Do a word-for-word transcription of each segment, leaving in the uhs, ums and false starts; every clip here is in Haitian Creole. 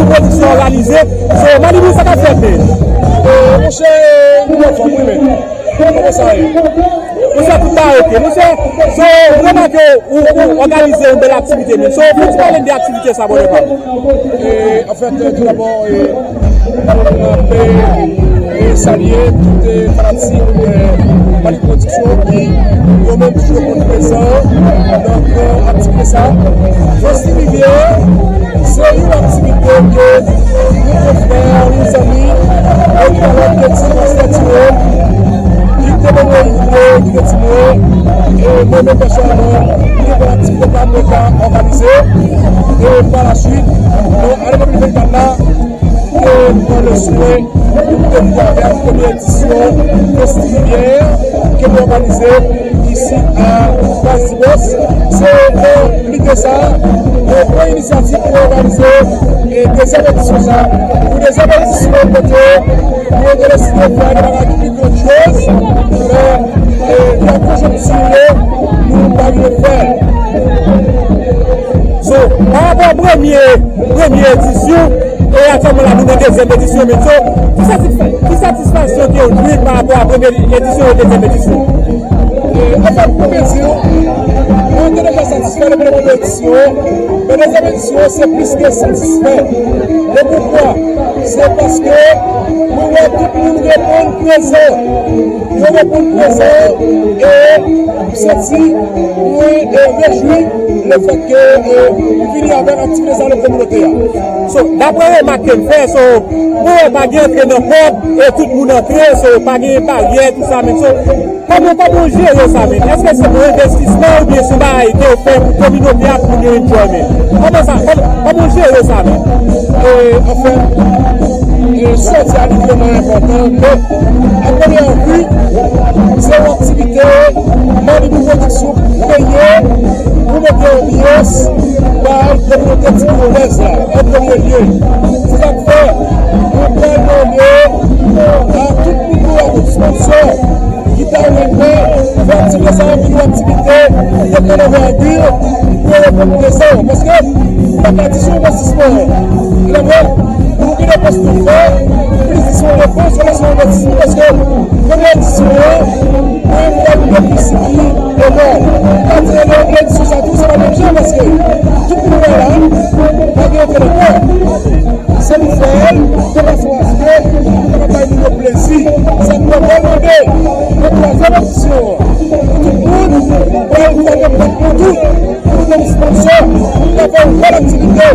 Pwodiksyon òganize. So, Malibu, sa k ap fèt, men? Monchè, nou anfòm, wi, men. Kòman sa ye? Monchè, tout bagay oke. Monchè, so, m remake ou, ou òganize yon bèl aktivite, men. So, fè ti pale de aktivite sa, brother pa m. E, anfèt, tou dabò, e, m ap, e, e, salye tout, e, fanatik, e, Malibu Pwodiksyon ki, yo menm, toujou konn prezan nan gran aktivite sa. Fèstivaliye, se yon aktivite ke yon konfrè, yon zanmi, yon ki pa lòt ke Ti Pastè Timoun, ki te mande yon ide, ki te di mwen, e mwen menm pèsonèlman, li te pran aktivite pa mwen ka òganize, e pa la swit, bon, ane de mil vennkat la, e nan le swen, nou te vini avèk premye edisyon Festivilyè ke nou òganize isi a Baz Dimòs. Se, e, lide sa a, e, pran inisyativ pou òganize, e, dezyèm edisyon sa a. Pou dezyèm edisyon, kote nou te deside fè de bagay ki pi grandyòz, men, e, nan konjonkti yo, nou pa rive fè l. So, pa rapò a premye, premye edisyon, e aktyèlman la, nou nan dezyèm edisyon, men so, ki satisfa-, ki satisfaksyon ke w jwi pa rapò a premye edisyon e dezyèm edisyon? E, anfèt, pou byen di w, mwen te deja satisfè de premye edisyon, men dezyèm edisyon, se plis ke satisfè. E poukwa? Se paske mwen wè tout moun reponn prezan. Yo reponn prezan e m santi mwen, e, rejwi lefètke, e, m vini avèk aktivite sa nan kominote a. So, daprè remak ke m fè, so, mwen wè pa gen antre nan kòb e tout moun antre, so, pa gen baryè, tou sa, men, so, kòman, kòman w jere sa, men? Èske se yon envestisman oubyen se yon bagay ke w fè pou kominote a, pou moun yo enjoy, men? Kòman sa, kòman, kòman w jere sa, men? E, anfen, e, sòti a li vrèman enpòtan, men a premyè vi, se yon aktivite Malibu Pwodiksyon kreye pou mete anbyans bay kominote tibiyonèz la, an premye lye. Se sa k fè, nou pral mande a tout moun nou wè, tout sponsò, ki ta renmen fè aktivite sa a vin yon aktivite de gran anvègir pou yo reponn prezan. Paske, m pa ka di se yon envestisman. Lè mwen, nou gen depans pou fè, plis di se yon depans, se pa se yon envestisman, paske premye edisyon an, mwen, m fè yon depans ki enòm. Katriyèm edisyon sa tou, se pa menm jan, paske tout moun wè la, pa gen antre nan kò. Se pou fè l de fason aske nou kapab bay moun yo plezi. Sa k fè mwen mande nan twazyèm edisyon an, pou tout moun pral fè yon pòt pou tout, pou nou sponsò, pou nou ka fè yon bèl aktivite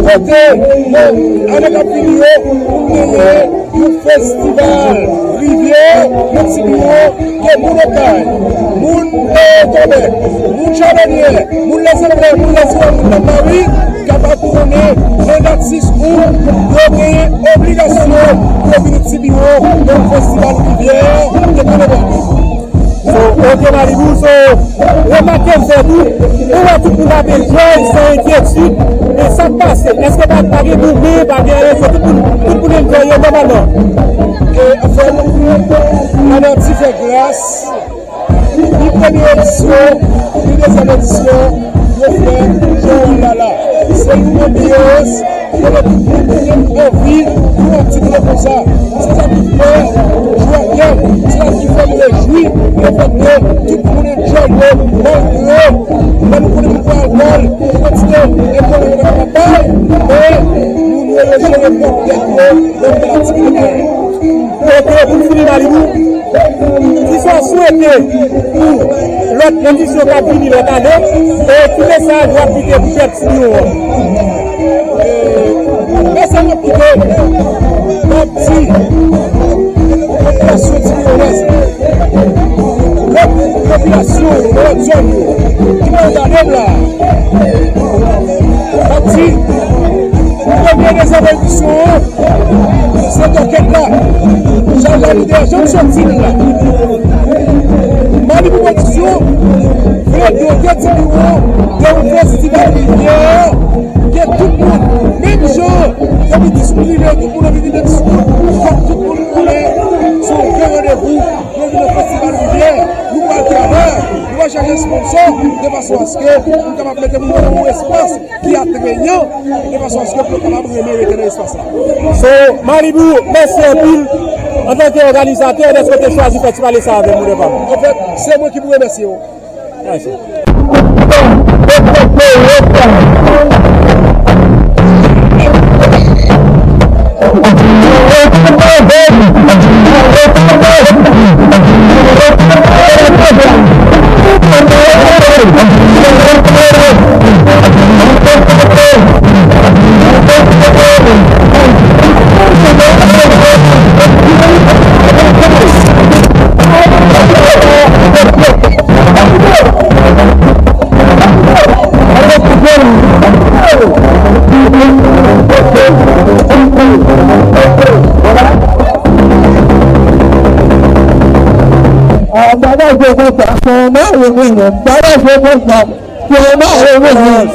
kote nan ane k ap vini yo, pou n genyen yon festival rivyè nan Tibiyonn, ke moun Okay, moun, e, Tòbèk, moun Chadonyè, moun Lèzanglè, moun Lèzilòm, moun Lèmari, kapab konnen nan dat sis out, yo genyen obligasyon pou yo vini Tibiyonn nan festival rivyè ke Kanadòm. So, oke, Malibu, so, remak ke m fè tou, ou wè tout moun ap enjoy san enkyetid, men sa k pase? Èske pa, pa gen goumen, pa gen anyen, so tout moun, tout moun enjoy yo nòmalman? E, anfèt, pandan ti fè glas, ni premye edisyon, ni dezyèm edisyon, yo fè jan w wè l la la. Se yon anbyans kote tout moun gen anvi yon aktivite konsa. Se sa ki fè, jwè kè, se sa ki fè m rejwi lefètke tout moun enjoy yo, malgre lè nou konnen nou pran alkòl, kantite alkòl yo pa kapab bay, men moun yo jere pwòp tèt yo nan yon bèl aktivite parèy. Oke, pou n fini, Malibu, kisa w swete pou lòt edisyon k ap vini lòt ane, e ki mesaj w ap kite pou pèp Tibiyonn an? E, mesaj m ap kite, m ap di popilasyon tibiyonèz, lòt popilasyon yo, nan lòt zòn yo, ki pral gade m la, m ap di, premye dezyèm edisyon an, se tòkèt la. Chaj la li deja janm soti l la. Malibu Pwodiksyon vle dote Tibiyonn de yon festival rivyè ke tout moun, menm jan depi dis moun rive, tout moun anvi vin nan dis moun, fòk tout moun konnen se yon gran randevou, nou vin nan festival rivyè, nou pral travay, nou Chache sponsò, de fason aske nou kapab mete moun nan yon espas ki atreyan, de fason aske pou yo kapab renmen rete nan espas la. So, Malibu, mèsi anpil. Antanke òganizatè, dèske w te chwazi fè ti pale sa avè m, mon frè pa m. Anfèt, se mwen ki pou remèsye w. Mèsi. Bagay fè konsa, fè yon mare mwen menm. Bagay fè konsa, fè yon mare mwen menm.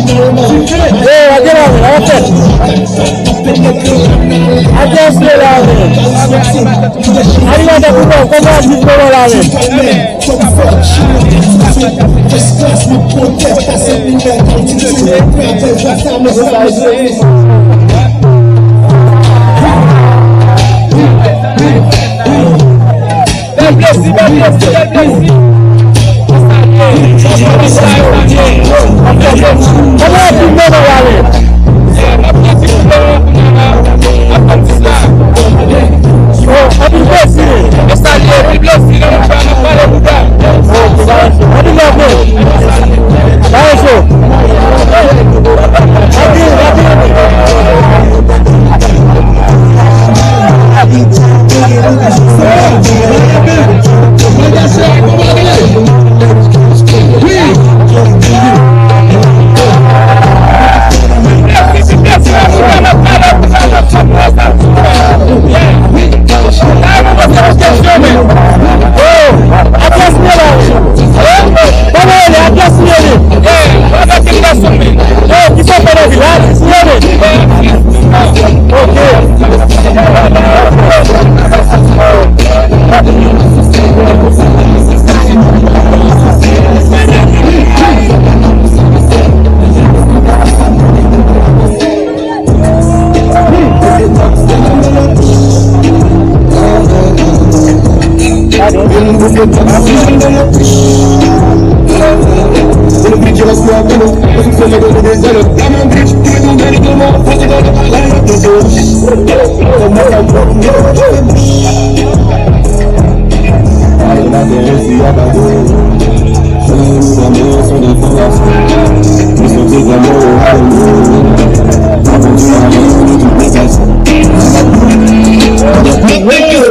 Yo, a gen la, men, a fèt. A gen la, men. Animatè, kòman, kòman vit moman la, men? Bèl plezi, bèl plezi, bèl plezi. Kòman w ap viv moman la, men? Anpil plezi. Yo, anpil plezi. Yo salye, anpil plezi. Nan mouchwa, nan pale bouda. Ok, ba yo cho. Anpil love, men. Ba yo cho. Anpil, anpil. Nothing can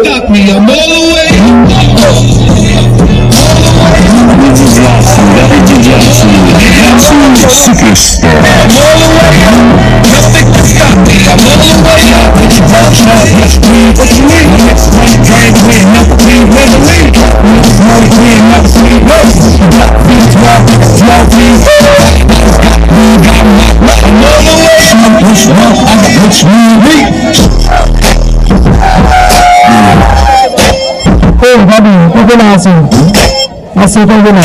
stop me, I'm all the way up. Superstar. I'm all the way up. Nothing can stop me, I'm all the way up. What you mean? What you mean? What you mean? Oh, papi, kanpe la, asanm. Asanm, kanpe la.